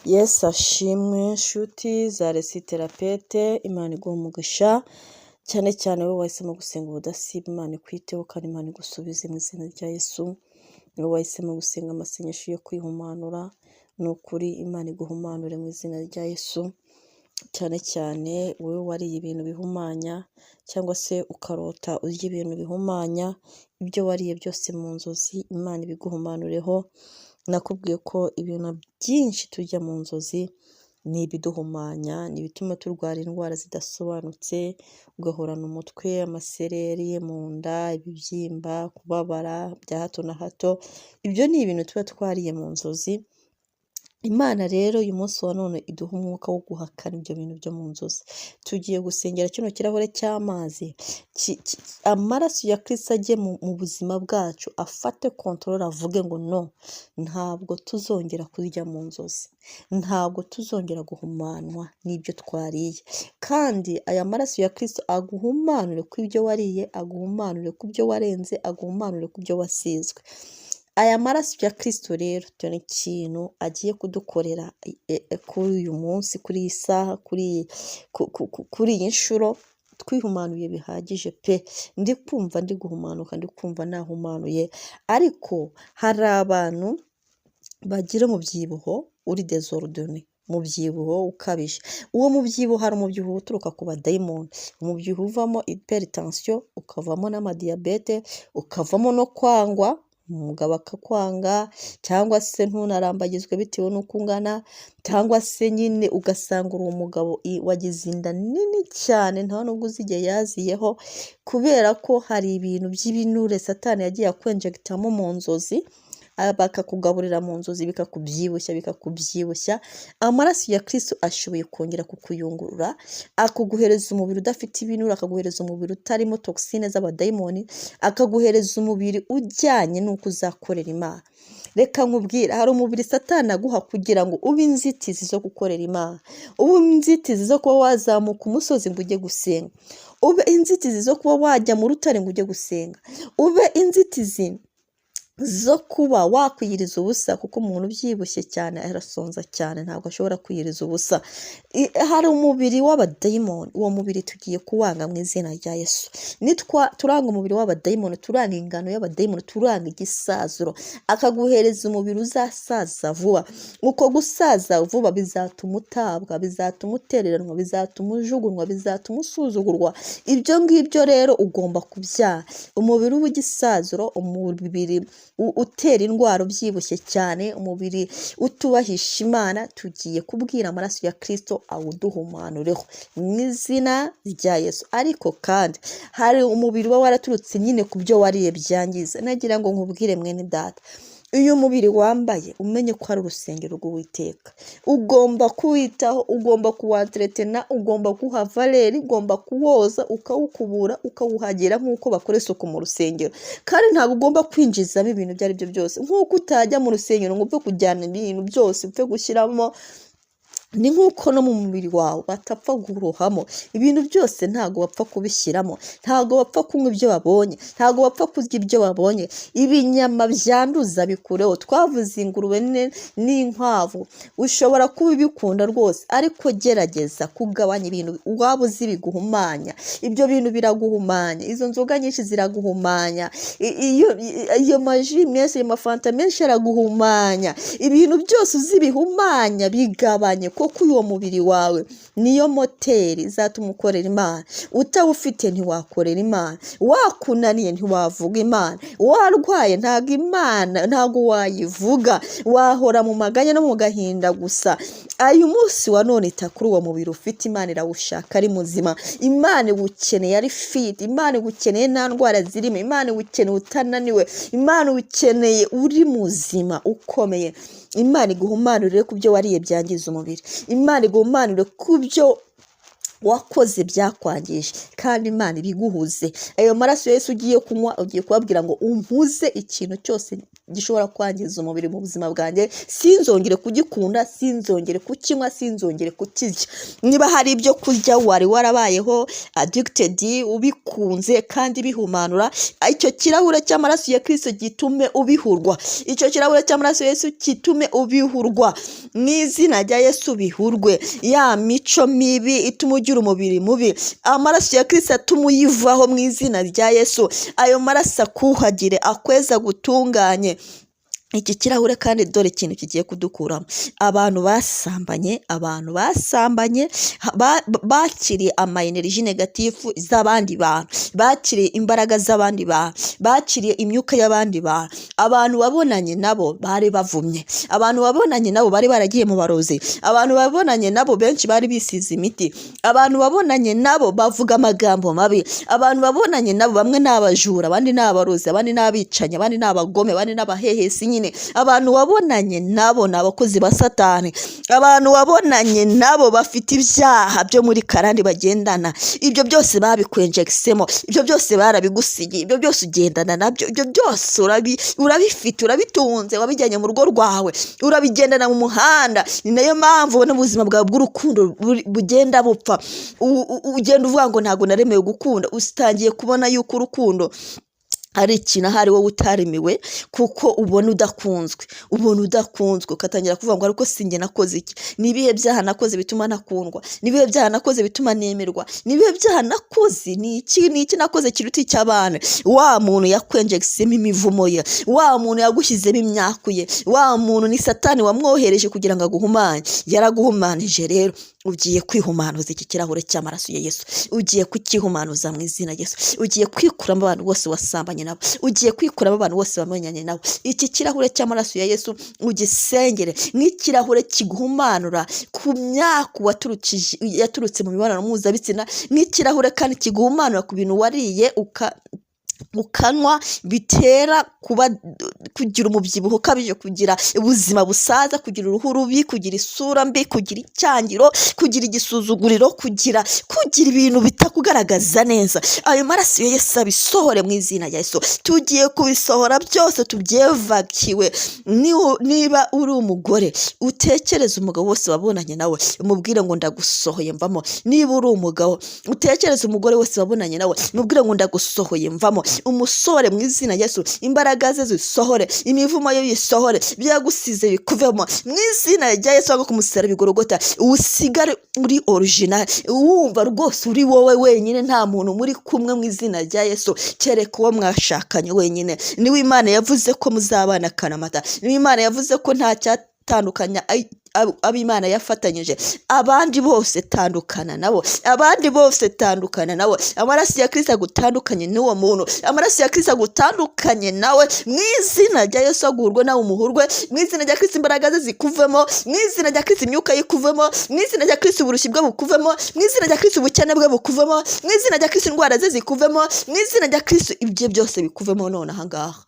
Yesu ashimwe nshuti za Resi Therapeutic, Imana iguhe umugisha, cyane cyane wowe wahisemo gusenga ubudasiba, Imana ikwiteho kandi Imana igusubize mu izina rya Yesu. Wowe wahisemo gusenga amasengesho yo kwihumanura, ni ukuri Imana iguhumanure mu izina rya Yesu. Cyane cyane wowe wariye ibintu bihumanya cyangwa se ukarota urya ibintu bihumanya, ibyo wariye byose mu nzozi Imana ibiguhumanureho. Nakubwiye ko ibintu byinshi turya mu nzozi ni ibiduhumanya, ni ibituma turwara indwara zidasobanutse, ugahorana umutwe, amasereri, mu nda, ibibyimba, kubabara bya hato na hato. Ibyo ni ibintu tuba twariye mu nzozi. Imana rero uyu munsi wa none iduha umwuka wo guhakana ibyo bintu byo mu nzozi. Tugiye gusengera kino kirahure cy'amazi, amaraso ya Kristo ajye mu buzima bwacu, afate control, avuge ngo no, ntabwo tuzongera kurya mu nzozi, ntabwo tuzongera guhumanwa n'ibyo twariye. Kandi aya maraso ya Kristo aguhumanure ku ibyo wariye, aguhumanure ku byo warenze, aguhumanure ku byo wasizwe. Aya maraso ya Kristo rero dore ikintu agiye kudukorera kuri uyu munsi, kuri iyi saha, kuri iyi nshuro. Twihumanuye bihagije pe, ndi kumva ndi guhumanuka, ndi kumva nahumanuye, ariko hari abantu bagira umubyibuho uri désordonné, umubyibuho ukabije. Uwo mubyibuho, hari umubyibuho uturuka ku badayimoni, umubyibuho uvamo hypertension, ukavamo n'amadiyabete, ukavamo no kwangwa, umugabo akakwanga cyangwa se ntunarambagizwe bitewe n'uko ungana, cyangwa se nyine ugasanga uri umugabo wagize inda nini cyane, nta nubwo uzi igihe yaziyeho, kubera ko hari ibintu by'ibinure Satani yagiye akwenjegitamo mu nzozi, bakakugaburira mu nzozi, bikakubyibushya, bikakubyibushya. Amaraso ya Kristo ashoboye kongera kukuyungurura, akaguhereza umubiri udafite ibinure, akaguhereza umubiri utarimo toxine z'abadayimoni, akaguhereza umubiri ujyanye n'uko uzakorera Imana. Reka nkubwire, hari umubiri Satani aguha kugira ngo ube inzitizi zo gukorera Imana, ube inzitizi zo kuba wazamuka umusozi ngo ujye gusenga, ube inzitizi zo kuba wajya mu rutare ngo ujye gusenga, ube inzitizi zo kuba wakwiyiriza ubusa, kuko umuntu ubyibushye cyane arasonza cyane, ntabwo ashobora kwiyiriza ubusa. Hari umubiri w'abadayimoni, uwo mubiri tugiye kuwanga mu izina rya Yesu. Nitwa turanga umubiri w'abadayimoni, turanga ingano y'abadayimoni, turanga igisazuro, akaguhereza umubiri uzasaza vuba. Uko gusaza vuba bizatuma utabwa, bizatuma utereranwa, bizatuma ujugunywa, bizatuma usuzugurwa. Ibyo ngibyo rero ugomba kubyara umubiri w'igisazuro, umubiri utera indwara ubyibushye cyane, umubiri utubahisha Imana. Tugiye kubwira amaraso ya Kristo awuduhumanureho mu izina rya Yesu. Ariko kandi hari umubiri uba waraturutse nyine ku byo wariye byangiza. Nagira ngo nkubwire mwene data, uyu mubiri wambaye umenye ko ari urusengero rw'Uwiteka, ugomba kuwitaho, ugomba kuwantretena, ugomba kuwuha valeur, ugomba kuwoza, ukawukubura, ukawuhagira nk'uko bakora isuku mu rusengero. Kandi ntabwo ugomba kwinjizamo ibintu ibyo ari byo byose. Nk'uko utajya mu rusengero ngo upfe kujyana ibintu byose, upfe gushyiramo, ni nk'uko no mu mubiri wawe batapfa gurohamo ibintu byose. Ntabwo bapfa kubishyiramo, ntabwo bapfa kunywa ibyo babonye, ntabwo bapfa kurya ibyo babonye. Ibinyama byanduza bikureho. Twavuze ingurube n'inkwavu, ushobora kuba ubikunda rwose, ariko gerageza kugabanya ibintu waba uzi biguhumanya. Ibyo bintu biraguhumanya, izo nzoga nyinshi ziraguhumanya, iyo maji menshi, ayo mafanta menshi araguhumanya. Ibintu byose uzi bihumanya bigabanye, kuko uwo mubiri wawe niyo moteri izatuma ukorera Imana. Utawufite ntiwakorera Imana, wakunaniye ntiwavuga Imana, warwaye ntabwo Imana ntabwo wayivuga, wahora mu maganya no mu gahinda gusa. Uyu munsi wa none ita kuri uwo mubiri ufite. Imana irawushaka ari muzima, Imana iwukeneye ari fit, Imana igukeneye nta ndwara zirimo, Imana iwukeneye utananiwe, Imana iwukeneye uri muzima ukomeye. Imana iguhumanurire ku byo wariye byangiza umubiri, Imana iguhumanure ku byo wakoze byakwangije, kandi Imana ibiguhuze. Ayo maraso Yesu ugiye kunywa, ugiye kubabwira ngo umpuze ikintu cyose. gishobora kwangiza umubiri mu buzima bwanjye, sinzongere kugikunda, sinzongere kukinywa, sinzongere kukirya. Niba hari ibyo kurya wari warabayeho addicted, ubikunze kandi bihumanura, icyo kirahure cy'amaraso ya Kristo gitume ubihurwa. Icyo kirahure cy'amaraso ya Yesu gitume ubihurwa mu izina rya Yesu. Bihurwe ya mico mibi ituma ugira umubiri mubi, amaraso ya Kristo atuma uyivaho mu izina rya Yesu. Ayo maraso akuhagire, akweza, gutunganye. Iki kirahure kandi, dore ikintu kigiye kudukuramo: abantu basambanye, abantu basambanye bakiriye ama énergie négative z'abandi bantu, bakiriye imbaraga z'abandi bantu, bakiriye imyuka y'abandi bantu. Abantu babonanye nabo bari bavumye, abantu babonanye nabo bari baragiye mu barozi, abantu babonanye nabo benshi bari bisize imiti, abantu babonanye nabo bavuga amagambo mabi, abantu babonanye nabo bamwe ni abajura, abandi ni abarozi, abandi ni abicanyi, abandi ni abagome, abandi ni abahehesi nyine. Abantu wabonanye nabo ni abakozi ba Satani. Abantu wabonanye nabo bafite ibyaha byo muri karande bagendana. Ibyo byose babikwenjegisemo, ibyo byose barabigusigiye, ibyo byose ugendana nabyo, ibyo byose urabifite, urabitunze, wabijyanye mu rugo rwawe, urabigendana mu muhanda. Ni nayo mpamvu ubona ubuzima bwawe bw'urukundo bugenda bupfa. Ugenda uvuga ngo ntabwo naremewe gukunda. Utangiye kubona yuko urukundo ari ikintu ahari wowe utaremiwe, kuko ubona udakunzwe, ubona udakunzwe, ugatangira kuvuga ngo: "Ariko sinjye nakoze iki? Ni ibihe byaha nakoze bituma ntakundwa? Ni ibihe byaha nakoze bituma nemerwa? Ni ibihe byaha nakoze? Ni iki, ni iki nakoze kiruta icy'abana?" Wa muntu yakwenjegisemo imivumo ye, wa muntu yagushyizemo imyaku ye, wa muntu ni Satani wamwohereje kugira ngo aguhumanye. Yaraguhumanije. Rero ugiye kwihumanuza iki kirahure cy'amaraso ya Yesu, ugiye kukihumanuza mu izina rya Yesu. Ugiye kwikuramo abantu bose wasambanye nabo, ugiye kwikuramo abantu bose bamenyanye nabo. Iki kirahure cy'amaraso ya Yesu ugisengere nk'ikirahure kiguhumanura ku myaka waturukije, yaturutse mu mibonano mpuzabitsina, nk'ikirahure kandi kiguhumanura ku bintu wariye ukanywa bitera kuba kugira umubyibuho ukabije, kugira ubuzima busaza, kugira uruhu rubi, kugira isura mbi, kugira icyangiro, kugira igisuzuguriro, kugira ibintu bitakugaragaza neza. Ayo maraso ya Yesu abisohore mu izina rya Yesu. Tugiye kubisohora byose, tubyevakiwe. Niba uri umugore, utekereze umugabo wose wabonanye nawe, umubwire ngo: "Ndagusohoye, mvamo." Niba uri umugabo, utekereze umugore wese wabonanye nawe, umubwire ngo: "Ndagusohoye, mvamo." Umusore mu izina rya Yesu, imbaraga ze zisohore, imivumo ye yisohore, byagusize bikuvemo mu izina rya Yesu. Wanga ku musaraba bigorogota, usigare uri original, wumva rwose uri wowe wenyine, nta muntu muri kumwe mu izina rya Yesu, kereka uwo mwashakanye wenyine. Niwe Imana yavuze ko muzabana akaramata, niwe Imana yavuze ko nta cyatandukanya abo Imana yafatanyije. Abandi bose tandukana nabo, abandi bose tandukana nabo. Amaraso ya Kristo agutandukanye n'uwo muntu, amaraso ya Kristo agutandukanye nawe mu izina rya Yesu. Aguhurwe nawe umuhurwe mu izina rya Kristo. Imbaraga ze zikuvemo mu izina rya Kristo, imyuka ye ikuvemo mu izina rya Kristo, uburushyi bwe bukuvemo mu izina rya Kristo, ubukene bwe bukuvemo mu izina rya Kristo, indwara ze zikuvemo mu izina rya Kristo, ibyo byose bikuvemo none ahangaha.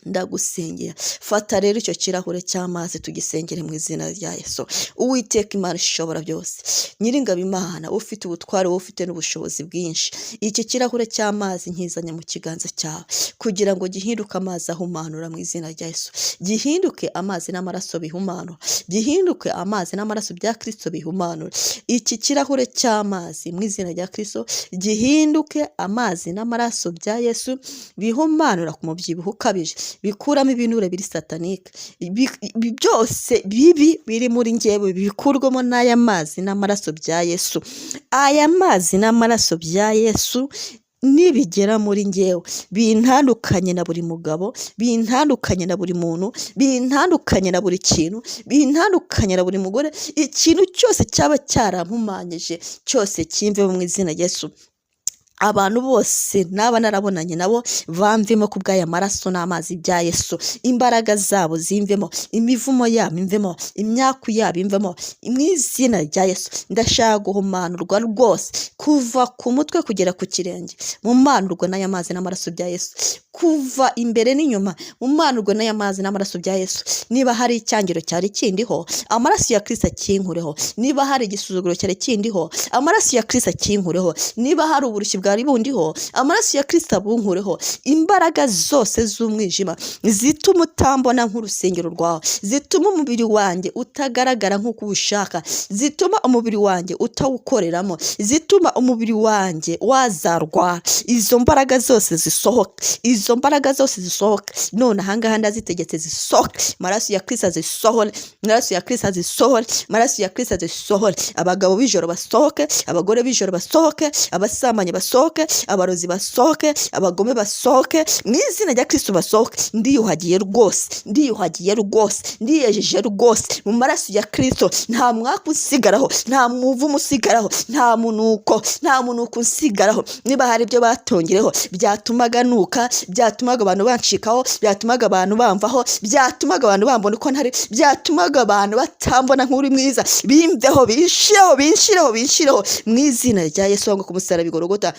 Ndagusengera, fata rero icyo kirahure cy'amazi, tugisengere mu izina rya Yesu. Uwiteka Imana ishobora byose, Nyiringabo Imana, ufite ubutware, wowe ufite n'ubushobozi bwinshi, iki kirahure cy'amazi nkizanye mu kiganza cyawe kugira ngo gihinduke amazi ahumanura mu izina rya Yesu, gihinduke amazi n'amaraso bihumanura, gihinduke amazi n'amaraso bya Kristo bihumanura. Iki kirahure cy'amazi mu izina rya Kristo gihinduke amazi n'amaraso bya Yesu bihumanura ku mubyibuho ukabije, bikuramo ibinure biri satanique. Byose bibi biri muri njyewe bikurwamo n'aya mazi n'amaraso bya Yesu. Aya mazi n'amaraso bya Yesu nibigera muri njyewe bintandukanye na buri mugabo, bintandukanye na buri muntu, bintandukanye na buri kintu, bintandukanye na buri mugore. Ikintu cyose cyaba cyarampumanyije cyose kimvemo mu izina rya Yesu. Abantu bose naba narabonanye nabo bamvemo ku bw'aya maraso n'amazi bya Yesu. Imbaraga zabo zimvemo, imivumo yabo imvemo, imyaku yabo imvemo mu izina rya Yesu. Ndashaka guhumanurwa rwose kuva ku mutwe kugera ku kirenge, mumanurwe n'aya mazi n'amaraso bya Yesu, kuva imbere n'inyuma, mumanurwe n'aya mazi n'amaraso bya Yesu. Niba hari icyangiro cyari kindiho, amaraso ya Kristo akinkureho. Niba hari igisuzuguro cyari kindiho, amaraso ya Kristo akinkureho. Niba hari uburushyi bwari bwari bundiho, amaraso ya Kristo abunkureho. Imbaraga zose z'umwijima zituma utambona nk'urusengero rwawe, zituma umubiri wanjye utagaragara nk'uko uwushaka, zituma umubiri wanjye utawukoreramo, zituma umubiri wanjye wazarwara, izo mbaraga zose zisohoke, izo mbaraga zose zisohoke none ahangaha. Ndazitegetse zisohoke, amaraso ya Kristo azisohore, amaraso ya Kristo azisohore, amaraso ya Kristo azisohore. Abagabo b'ijoro basohoke, abagore b'ijoro basohoke, abasambanyi basohoke, abarozi basohoke, abagome basohoke, mu izina rya Kristo basohoke. Ndiyuhagiye rwose, ndiyuhagiye rwose, ndiyejeje rwose mu maraso ya Kristo. Nta mwaka usigaraho, nta muvumo usigaraho, nta munuko, nta munuko usigaraho. Niba hari ibyo batongereho byatumaga nuka, byatumaga abantu bancikaho, byatumaga abantu bamvaho, byatumaga abantu bambona uko ntari, byatumaga abantu batambona nk'uri mwiza, bimveho, binshireho, binshireho, binshireho mu izina rya Yesu wangu ku musaraba i Gologota.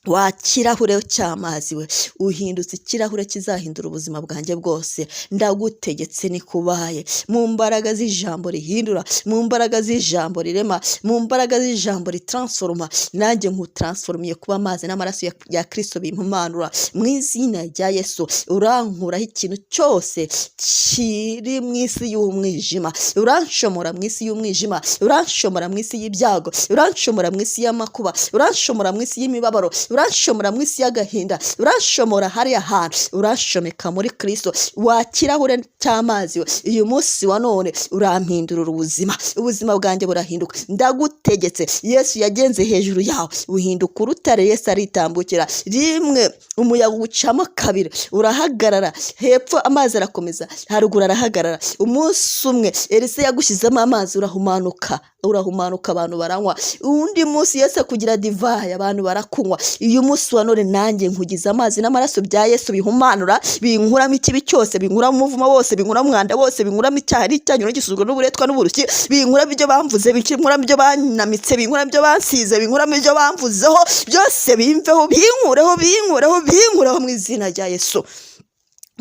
Wa kirahure cy'amazi we, uhindutse ikirahure kizahindura ubuzima bwanjye bwose. Ndagutegetse, nikubaye mu mbaraga z'ijambo rihindura, mu mbaraga z'ijambo rirema, mu mbaraga z'ijambo ritransforma. Nanjye nkutaransforumiye kuba amazi n'amaraso ya Kristo bimpumanura mu izina rya Yesu. Urankuraho ikintu cyose kiri mu isi y'umwijima, uranshomora mu isi y'umwijima, uranshomora mu isi y'ibyago, uranshomora mu isi y'amakuba, uranshomora mu isi y'imibabaro, uranshomora mu isi y'agahinda, uranshomora hariya hantu, uranshomeka muri Kristo. Wa kirahure cy'amazi we, uyu munsi wa none urampindurira ubuzima, ubuzima bwanjye burahinduka. Ndagutegetse, Yesu yagenze hejuru yawe uhinduka urutare. Yesu aritambukira rimwe, umuyaga uwucamo kabiri, urahagarara hepfo, amazi arakomeza, haruguru arahagarara. Umunsi umwe Elisa yagushyizemo amazi, urahumanuka, urahumanuka, abantu baranywa. Undi munsi Yesu akugira divayi, abantu barakunywa. Uyu munsi wa none nanjye nkugize amazi n'amaraso bya Yesu bihumanura, binkuramo ikibi cyose, binkuramo umuvumo wose, binkuramo umwanda wose, binkuramo icyaha n'icyanyu n'igisuzuguro n'uburetwa n'uburushyi, binkuramo ibyo bamvuze, binkuramo ibyo banamitse, binkuramo ibyo bansize, binkuramo ibyo bamvuzeho byose, bimveho, binkureho, binkureho, binkureho mu izina rya Yesu.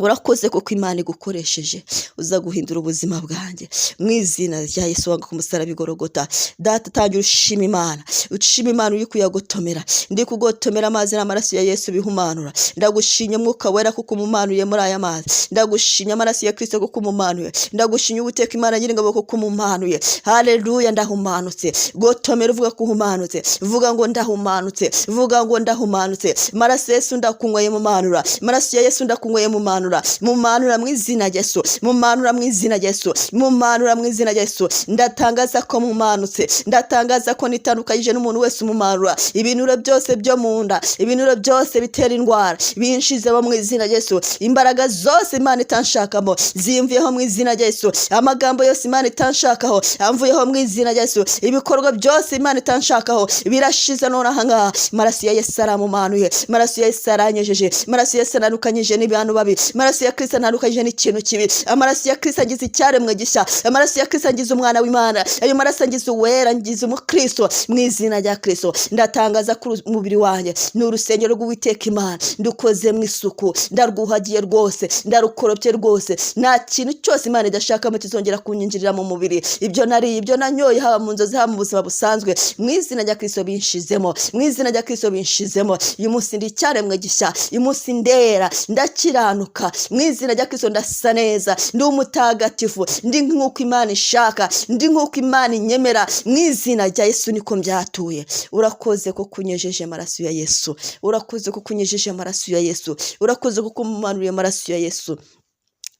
Urakoze kuko Imana igukoresheje uza guhindura ubuzima bwanjye mu izina rya Yesu wanga ku musaraba i Gologota. Data, tangira ushima Imana, ushima Imana uri kuyagotomera. Ndi kugotomera amazi n'amaraso ya Yesu bihumanura. Ndagushimye, Mwuka Wera, kuko umumanuye muri aya mazi. Ndagushimye, amaraso ya Kristo, kuko umumanuye. Ndagushimye, Uwiteka Imana Nyiringabo, kuko umumanuye. Haleluya, ndahumanutse. Gotomera uvuga ko uhumanutse, vuga ngo ndahumanutse, vuga ngo ndahumanutse. Amaraso ya Yesu ndakunyweye mumanura, amaraso ya Yesu ndakunyweye mumanura, mumanura mu izina rya Yesu, mumanura mu izina rya Yesu, mumanura mu izina rya Yesu. Ndatangaza ko mumanutse, ndatangaza ko nitandukanyije n'umuntu wese umumanura. Ibinure byose byo mu nda, ibinure byose bitera indwara, binshizemo mu izina rya Yesu. Imbaraga zose Imana itanshakamo zimvuyeho mu izina rya Yesu. Amagambo yose Imana itanshakaho amvuyeho mu izina rya Yesu. Ibikorwa byose Imana itanshakaho birashize none ahangaha. Amaraso ya Yesu aramumanuye, amaraso ya Yesu aranyejeje, amaraso ya Yesu arandukanyije n'abantu babi, amaraso ya Kristo antandukanyije n'ikintu kibi, amaraso ya Kristo angize icyaremwe gishya, amaraso ya Kristo angize umwana w'Imana, ayo maraso angize uwera, ngize umukristo mu izina rya Kristo. Ndatangaza ko umubiri wanjye ni urusengero rw'Uwiteka Imana. Ndukoze mu isuku, ndarwuhagiye rwose, ndarukoropye rwose. Nta kintu cyose Imana idashakamo kizongera kunyinjirira mu mubiri. Ibyo nariye, ibyo nanyoye, haba mu nzozi, haba mu buzima busanzwe, mu izina rya Kristo binshizemo, mu izina rya Kristo binshizemo. Uyu munsi ndi icyaremwe gishya, uyu munsi ndera, ndakiranuka mu izina rya Kristo. Ndasa neza, ndi umutagatifu, ndi nk'uko Imana ishaka, ndi nk'uko Imana inyemera mu izina rya Yesu, niko mbyatuye. Urakoze kuko unyejeje amaraso ya Yesu, urakoze kuko unyejeje amaraso ya Yesu, urakoze kuko umumanuriye amaraso ya Yesu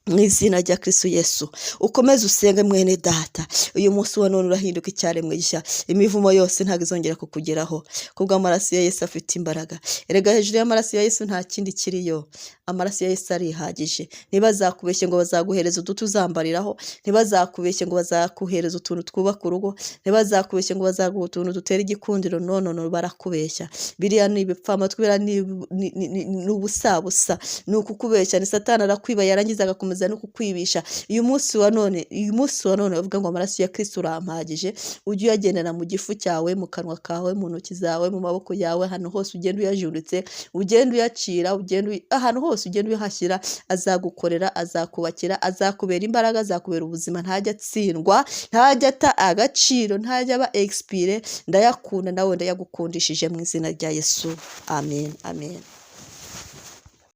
mu izina rya Kristo Yesu. Ukomeze usenge, mwene data. Uyu munsi wa none urahinduka icyaremwe gishya. Imivumo yose ntabwo izongera kukugeraho kubw'amaraso ya Yesu afite imbaraga. Erega hejuru y'amaraso ya Yesu nta kindi kiriyo. Amaraso ya Yesu arihagije. Ntibazakubeshye ngo bazaguhereza uduti uzambariraho, ntibazakubeshye ngo bazakuhereza utuntu twubaka urugo, ntibazakubeshye ngo bazaguha utuntu dutera igikundiro. No, no, no, barakubeshya. Biriya ni ibipfamatwi, biriya ni ubusabusa, ni ukukubeshya, ni Satani arakwiba, yarangiza agakomeza. Azakomeza no kukwibisha. Uyu munsi wa none, uyu munsi wa none bavuga ngo amaraso ya Kristo urampagije. Ujye uyagendana mu gifu cyawe, mu kanwa kawe, mu ntoki zawe, mu maboko yawe, ahantu hose ugenda uyajunditse, ugenda uyacira, ugenda ahantu hose ugenda uyahashyira, azagukorera, azakubakira, azakubera imbaraga, azakubera ubuzima. Ntajya atsindwa, ntajya ata agaciro, ntajya aba expire. Ndayakunda, nawe ndayagukundishije mu izina rya Yesu. Amen, amen.